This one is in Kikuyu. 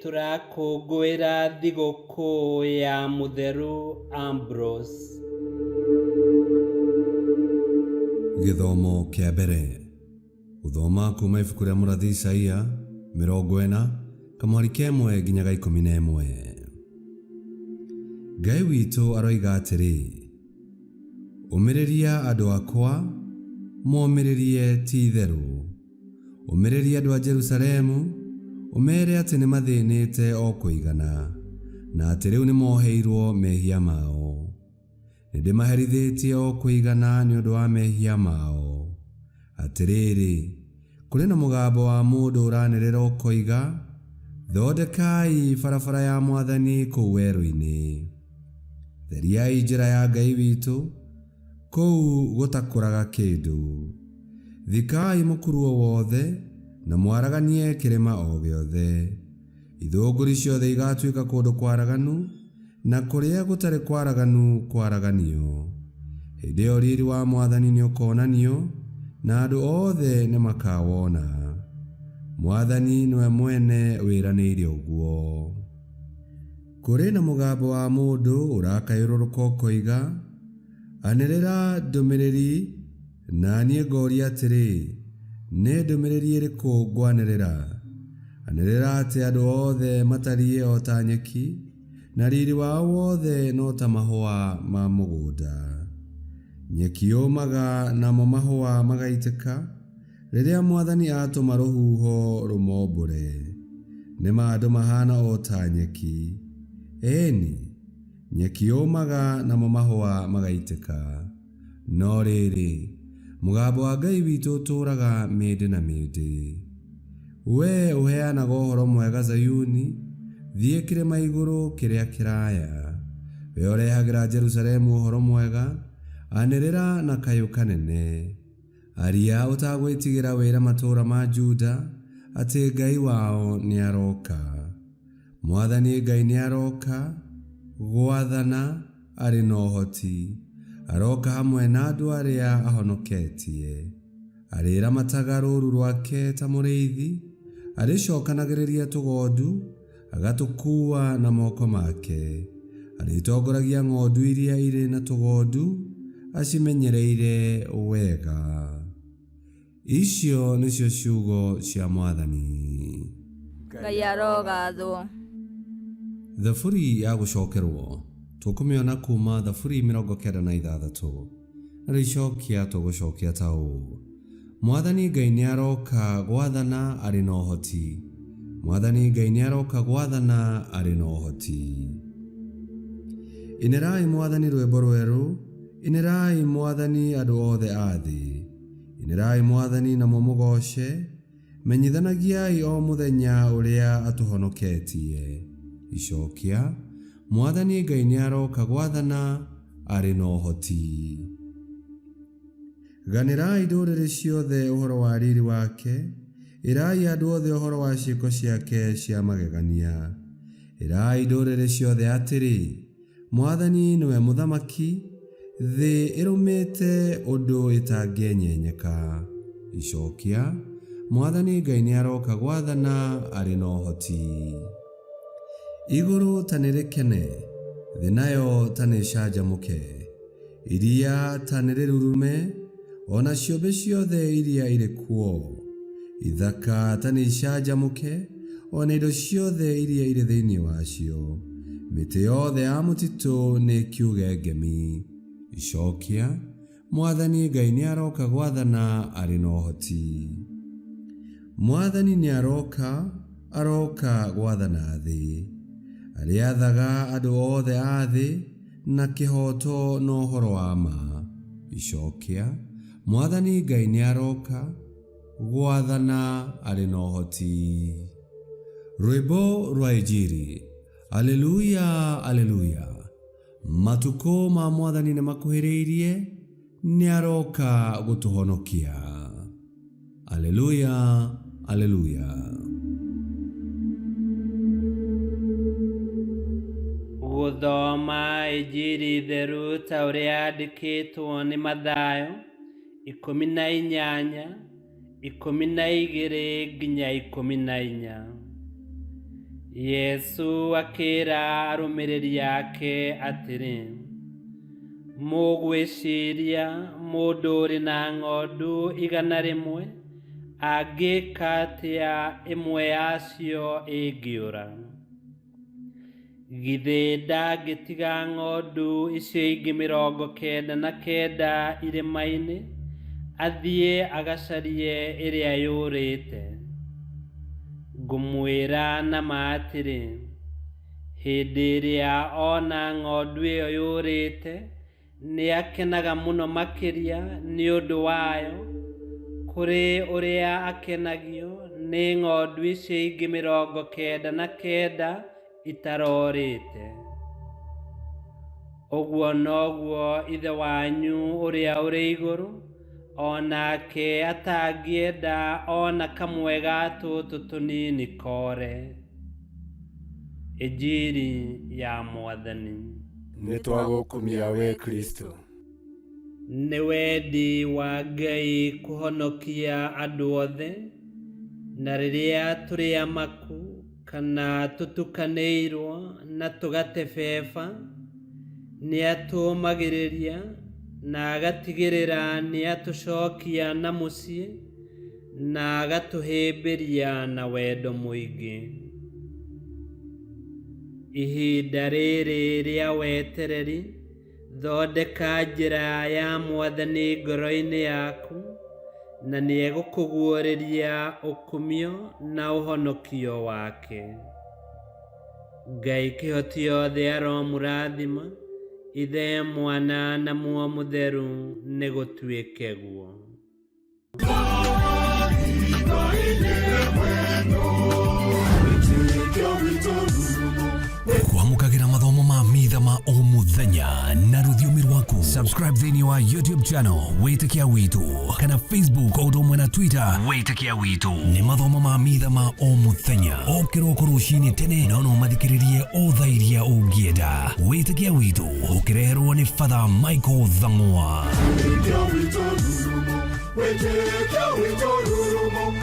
tũrakũngũĩra thigũkũ ya Mũtheru Ambrose. Gĩthomo kĩa mbere. Gũthoma kuma ibuku rĩa mũrathi Isaia 40 kamwari ka ĩmwe nginya ga 11. Ngai witũ aroiga atĩrĩ, Ũmĩrĩria andũ akwa, momĩrĩrie ti itherũ. Ũmĩrĩria andũ a Jerusalemu, ũmeere atĩ nĩmathĩnĩte o kũigana, na atĩ rĩu nĩmoheirwo mehia mao. Nĩndĩmaherithĩtie o kũigana nĩ ũndũ wa mehia mao. Atĩrĩrĩ, kũrĩ na mũgambo wa mũndũ ũranĩrĩra ũkoiga, Thondekai barabara ya Mwathani kũu werũ-inĩ. Theriai njĩra ya Ngai witũ kũu gũtakũraga kĩndũ. Thikai mũkuru o wothe, na mwaraganie kĩrĩma o gĩothe. Ithũngũri ciothe igatuĩka kũndũ kwaraganu, na kũrĩa gũtarĩ kwaraganu kwaraganio. Hĩndĩ ĩyo riri wa Mwathani nĩũkonanio, na andũ othe nĩmakawona. Mwathani nĩwe mwene wĩranĩire ũguo. Kũrĩ na mũgambo wa mũndũ ũrakayũrũrũka ũkoiga, Anĩrĩra ndũmĩrĩri, na niĩ ngoria atĩrĩ, Nĩ ndũmĩrĩri ĩrĩkũ ngwanĩrĩra? Anĩrĩra atĩ andũ othe matariĩ o ta nyeki, na riri wao wothe no ta mahũa ma mũgũnda. Nyeki yũmaga namo mahũa magaitĩka, Rĩrĩa Mwathani atũma rũhuho rũmombũre, nĩ ma andũ mahaana o ta nyeki. Ĩĩ-ni, nyeki yũmaga namo mahũa magaitĩka. No rĩrĩ, mũgambo wa Ngai witũ ũtũũraga mĩndĩ na mĩndĩ. Wee ũheanaga ũhoro mwega Zayuni, thiĩ kĩrĩma igũrũ kĩrĩa kĩraya. Wee ũrehagĩra Jerusalemu ũhoro mwega, anĩrĩra na kayũ kanene. Aria ũtagwĩtigĩra wĩre matũũra ma Juda atĩ Ngai wao nĩarooka. Mwathani Ngai nĩarooka gwathana arĩ na ũhoti, arooka hamwe na andũ arĩa ahonoketie. Arĩramataga rũũru rwake ta mũrĩithi, arĩcokanagĩrĩria tũgondu agatũkuua na moko make. Arĩtongoragia ng'ondu iria irĩ na tũgondu acimenyereire wega. Icio nĩcio ciugo cia Mwathani. Ngai arogathwo. Thaburi ya gũcokerwo tũkũmĩona kuma Thaburi 96. Narĩo icokia tũgũcokia ta ũũ, Mwathani Ngai nĩaroka gwathana arĩ na ũhoti. Mwathani Ngai nĩaroka gwathana arĩ na ũhoti. Inĩrai Mwathani rwĩmbo rwerũ, inĩrai Mwathani andũ othe a thĩ. Inĩrai Mwathani na mũmũgooce, menyithanagiai o mũthenya ũrĩa atũhonoketie. Icokia, Mwathani Ngai nĩaroka gwathana arĩ na ũhoti. Ganĩrai ndũrĩrĩ ciothe ũhoro wa riri wake, ĩrai andũ othe ũhoro wa ciĩko ciake cia magegania. Ĩrai ndũrĩrĩ ciothe atĩrĩ, Mwathani nĩwe mũthamaki, thĩ ĩrũmĩte ũndũ ĩtangĩenyenyeka. Icokia, Mwathani Ngai nĩaroka gwathana arĩ na ũhoti. Igũrũ ta nĩrĩkene, thĩ nayo ta nĩĩcanjamũke, iria ta nĩrĩrurume, o na ciũmbe ciothe iria irĩ kuo. Ithaka ta nĩicanjamũke, o na indo ciothe iria irĩ thĩinĩ wacio. Mĩtĩ yothe ya mũtitũ nĩĩkiuge ngemi. Icokia, Mwathani Ngai nĩaroka gwathana arĩ na ũhoti. Mwathani nĩaroka, aroka gwathana thĩ. Arĩathaga andũ othe a thĩ na kĩhooto na ũhoro wa ma. Icokia, Mwathani Ngai nĩaroka gwathana arĩ na ũhoti. Rwĩmbo rwa Injiri. Aleluya, aleluya. Matukũ ma Mwathani nĩ makuhĩrĩirie, nĩ aroka gũtũhonokia. Aleluya, aleluya. Gũthoma Injiri theru ta ũrĩa yandĩkĩtwo nĩ Mathayo 18, 12 nginya 14. Yesu akĩra arũmĩrĩri ake atĩrĩ, mũgwĩciria mũndũ ũrĩ na ng'ondu 100 angĩka atĩa ĩmwe yacio ĩngĩũra? Githĩ ndangĩtiga ng'ondu icio ingĩ 99 irĩma-inĩ athiĩ agacarie ĩrĩa yũrĩte? Ngũmwĩra na ma atĩrĩ, hĩndĩ ĩrĩa ona ng'ondu ĩyo yũrĩte, nĩakenaga mũno makĩria nĩ ũndũ wayo kũrĩ ũrĩa akenagio nĩ ng'ondu icio ingĩ 99 itarorĩte. Ũguo noguo Ithe wanyu ũrĩa ũrĩ igũrũ o nake atangĩenda o na kamwe ga tũtũ tũnini kore. Injiri ya Mwathani. Nĩ twagũkumia we Kristo. Nĩ wendi wa Ngai kũhonokia andũ othe, na rĩrĩa tũrĩ amaku kana tũtukanĩirwo na tũgatebeba, nĩatũũmagĩrĩria na agatigĩrĩra nĩatũcokia na mũciĩ na agatũhĩmbĩria na wendo mũingĩ. Ihinda rĩrĩ rĩa wetereri, thondeka njĩra ya Mwathani ngoro-inĩ yaku, na nĩegũkũguũrĩria ũkumio na ũhonokio wake. Ngai kĩhoti yothe aromũrathima, Ithe, Mwana na Muoyo Mũtheru, nĩgũtuĩke guo. Kwamũkagĩra mathomo ma mitha ma o mũthenya na rũthiomi rwaku. Subscribe thĩinĩ wa YouTube channel Wĩtĩkia Witũ kana Facebook o ũndũ ũmwe na Twitter Wĩtĩkia Witũ. Nĩ mathomo ma mitha ma o mũthenya o kĩroko rũcinĩ tene, no no mathikĩrĩrie o thaa iria ũngĩenda. Wĩtĩkia Witũ ũkĩreherwo nĩ Father Michael Thang'wa. Wĩtĩkia witũ rurumo, wĩtĩkia witũ rurumo.